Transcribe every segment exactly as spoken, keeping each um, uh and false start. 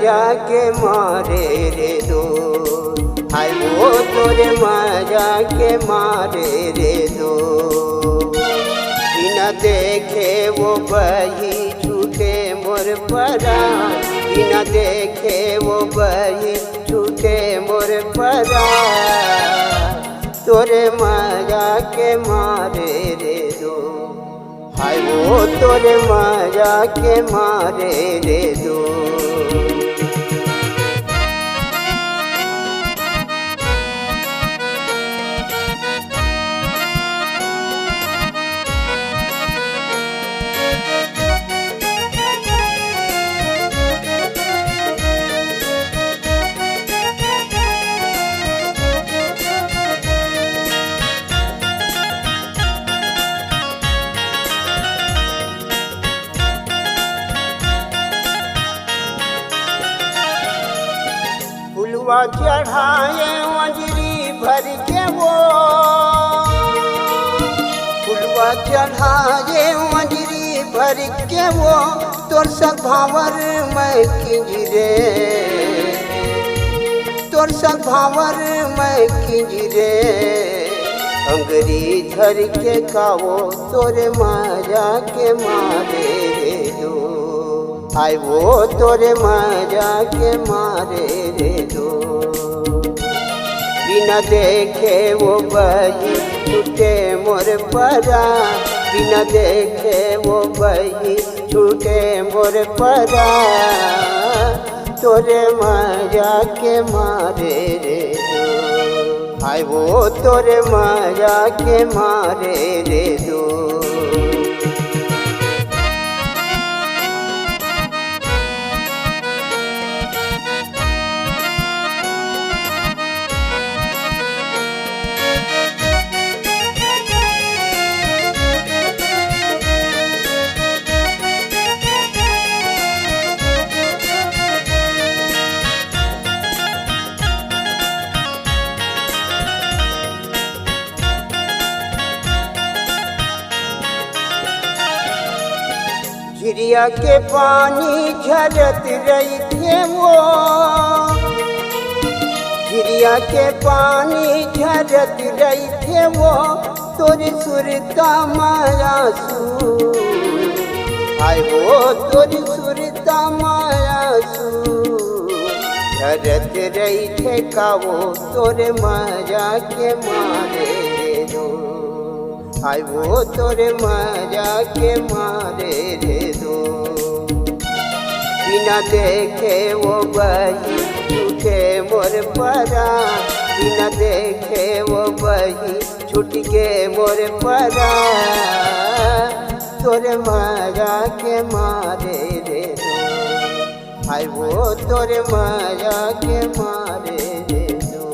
मजा के मारे रे दो, हाय वो तोरे मजा के मारे रे दो। बिना देखे वो बही छूटे मोर परान, बिना देखे वो बही छूटे मोर परान। तोरे मजा के मारे रे दो, हाय वो तोरे मजा के मारे रे दो। फुलवा चढ़ाए अंजरी भर के वो, फुलवा चढ़ाए अंजरी भर के वो, तोर संग भांवर मैं किंजरे, तोर संग भांवर मैं किंजरे। अंगरी धर के कावो तोरे मजा के मारे रे दो, हाय वो तोरे मजा के मारे रे दो। बिना देखे वो बही छूटे मोर परान, बिना देखे वो बही छूटे मोर परान। तोरे मजा के मारे रे दो, हाय वो तोरे मजा के मारे रे दो। झिरिया के पानी झरत रहिथे वो, झिरिया के पानी झरत रहिथे वो, तोर सुरता म आंसू, हाय वो तोर सुरता म आंसू झरत रहिथे कावो तोर मजा के मारे रे दो, हाय वो तोर मजा के मारे रे दो। बिना देखे वो बही छूटे मोर परान, बिना देखे वो बही छूट गे मोर परान। तोर मजा के मारे रे दो, हाय वो तोर मजा के मारे रे दो।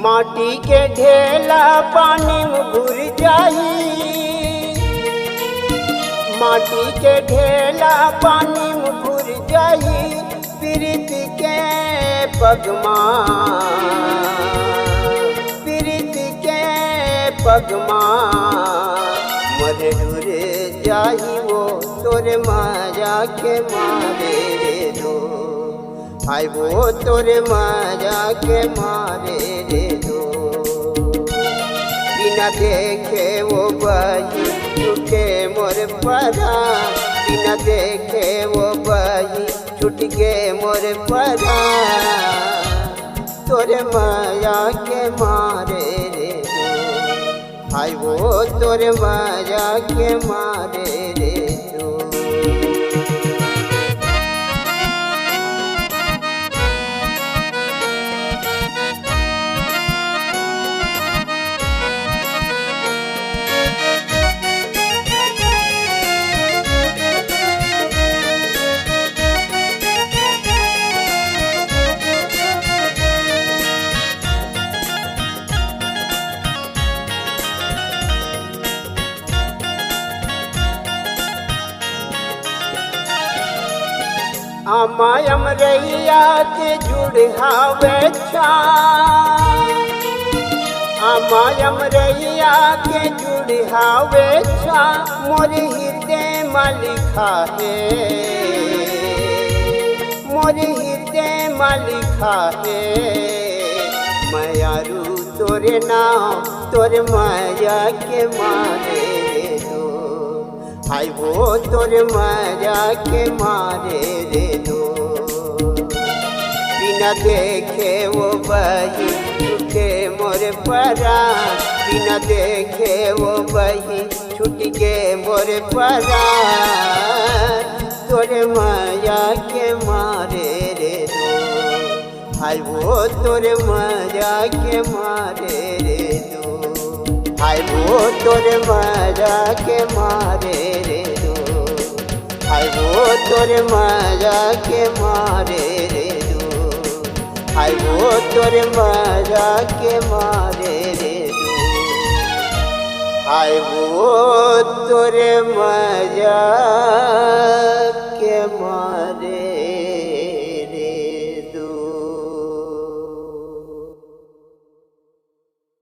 माटी के ढेला पानी म घुर जाही, माटी के ढेला पानी म घुर जाही, पीरित के पगमा, पीरित के पगमा मर डुर जाही वो तोर मजा के मारे रे दो। हाय वो तोर मजा के मारे रे दो। बिना देखे वो बही छूटे मोर परान, बिना देखे वो बही छूट गे मोर परान। तोर मजा के मारे रे दो, हाय वो तोर मजा के मारे रे दो। मायम रैया के जुड़ हावे छा, आ मायम रैया के जुड़ हावे छा, मोर हृदय मा लिखा हे, मोर हृदय मा लिखा हे, मयारू तोरे नाव, तोर मया के मारे रे दो। हाय वो तोर मया के मारे रे दो। बिना देखे वो बही छूटे मोर परान, बिना देखे वो बही छूट गे मोर परान, तोर मया के मारे रे दो। हाय वो तोर मया के मारे रे दो। हाय वो तोर मया के मारे रे दो। हाय वो तोर मया के मारे रे दो। हाय वो तोर मया के मारे रे दो। हाय वो तोर मया